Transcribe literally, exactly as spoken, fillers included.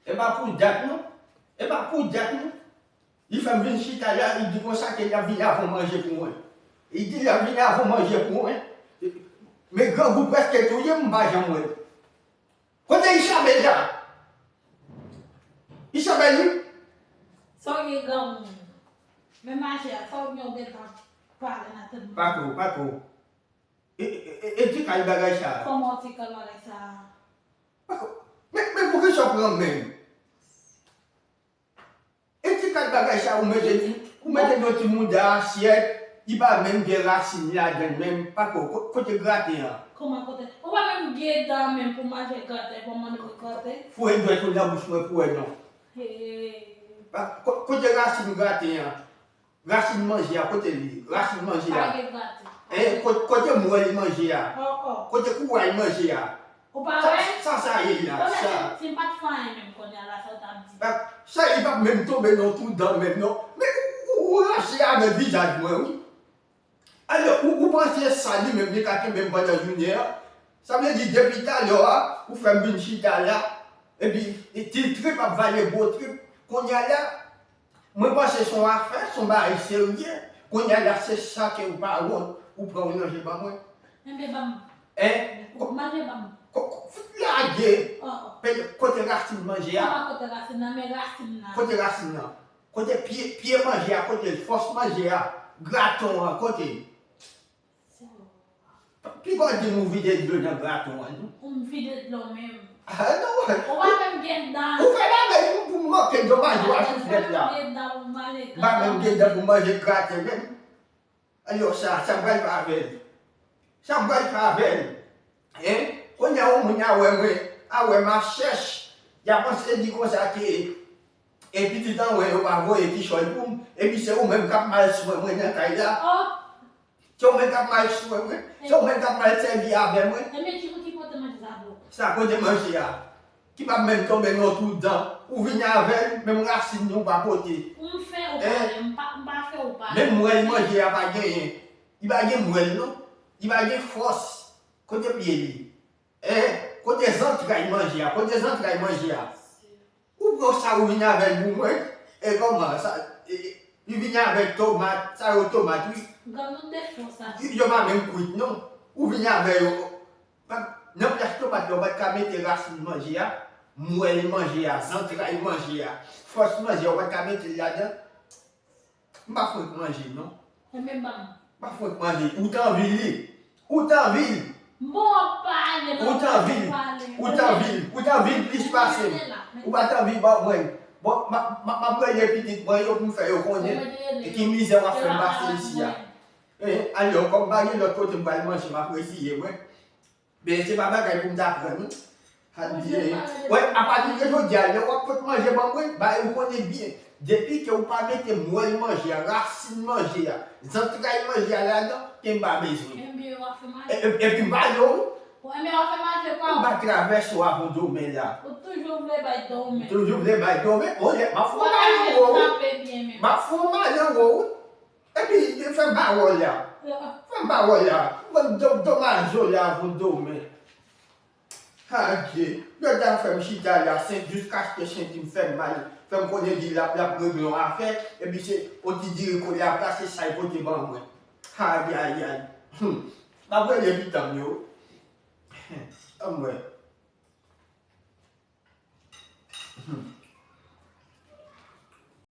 E pa pou dat non. E pa pou dat non. Li fè m vin chita la, li di konsa ke l ap vini avè w manje pou mwen. Li di l ap vini avè w manje pou mwen. Men grangou prèske touye m, m pa janm wè l. Kote Isabel la? Isabel wi? Sa w gen granmoun? Men mache a, sa w gen w gentan pale nan tèt mwen? Pako, pako. E, e, e, e ti kal bagay sa a? Kòman w ti kal bagay sa a? Pako. Men, men poukisa w pran men m? E ti kal bagay sa a ou mete, ou mete nan ti mouda asyèt, li pa menm gen rasin ladan l menm, pako, ko-, kote graten an? Kòman kote? Ou pa menm gen dan menm pou manje graten, pou manje graten? Foure dwèt ou nan bouch mwen pou wè non. Hey. Pa, ko-, kote rasin graten an? Rasin manje a, kote li? Rasin manje a. Pa gen graten. E, ko-, kote mwèl manje a? Oh, oh. Kote kouray manje a? Ou pa wè? Sa, sa, sa ye la, sa. Si m pa t fè anyen menm kounye a la, sa w t ap di? Sa, li p ap menm tonbe nan twou dan menm non. Men ou, ou, ou rache avèk vizaj mwen, wi. Alò, ou, ou panse sa li menm li ka kenbe m pandan jounen an? Sa vle di depi talè a, ou fè m vin chita la, epi ti trip ap vale gwo trip. Kounye a la, mwen panse se yon afè, se yon bagay serye. Kounye a la, se sa ke ou pa wont, ou pran w ranje ban mwen. Enben, ban m. Hein? Manje ban m. Ko-, ko-, fout lage. Oh, oh. Pe-, kote rasin manje a? Kòman kote rasin nan? Men rasin nan. Kote rasin nan? Kote pye, pye manje a, kote l? Fòs manje a, graton an, kote l? Piga w di m ou vide dlo nan graton an, non? Ou m vide dlo menm. Ah, non. Ou pa menm gen dan. Ou fè bagay pou, pou m manke domaj ou a souflèt la. Ou pa menm gen dan pou m manje graten menm. Alò sa, sa m pral fè avè l? Sa m pral fè avè l? Hein? Kounye a yon moun a wè mwen, a wè m ap chèch. Y a panse di konsa ke, e pitit an wè yo pa voye kichòy pou m. Epi se ou menm k ap mal swen mwen nan kay la. Oh! Se ou menm k ap mal swen mwen. Se ou menm k ap mal sèvi avè mwen. Ebyen, ki, ki pote manje sa pou ou? Sa kote manje a? Ki p ap menm tonbe nan twou dan. Ou vini avè l, menm rasin li ou pa pote. M fè ou pale, m pa, m pa fè ou pale. Menm mwèl manje a pa genyen. Li pa gen mwèl non. Li pa gen fòs. Kote pye li? Hein? Kote zantray manje a? Kote zantray manje a? Ou pran sa ou vini avè l pou mwen? E kòman sa? E, e, li vini avèk tomat, sa yo tomat wi. Gade yon defo sa. Yo pa menm kwit non. Ou vini avè yo. Pa, nan plas tomat la, ou pa t ka mete rasin manje a, mwèl manje a, zantray manje a, fòs manje a, ou pa t ka mete l ladan? M pa fwenk manje, non. Enben, ban m. M pa fwenk manje. Ou t anvi li. Ou t anvi l. Bon, w ap pale, ou t anvi l. Ou t anvi l. Ou t anvi l plis pase m. Ou pa t anvi ban mwen. Bon, m ap, m ap, m ap rele pitit mwen yo pou m fè yo konnen ki mizè w ap fè m pase isi a. Eh, alò, kòm pa gen lòt kote m pral manje, m ap reziye mwen. Men se pa bagay pou m ta pran, non. Wè, apati de jodi a, lè w ap pot manje ban mwen, bay ou konnen byen. Depi ke ou pa mete mwèl manje a, rasin manje a, zantray manje a ladan, ke m pa bezwen. Enben, w ap fè manje. E, e, epi m pa non. Enben, w ap fè manje pa w. M pa travèse w avon domen la. Ou toujou vle bay domen. Toujou vle bay domen. Bon, m ap fè w mal anwo, wi. M ap fè w mal anwo, wi. Epi, fè m pawòl la. Fè m pawòl la. Mwen do-, domaj yo la pou domen. Adye, lòt la fè m chita la, sen-, jiskaske senti m fè m mal. Fè m konnen di l ap, l ap regle yon afè. Epi se yon ti diri kole a plase sa l pote ban mwen. Ayayay. Hmm. M ap rele pitit m yo. Anmwey. Hmm.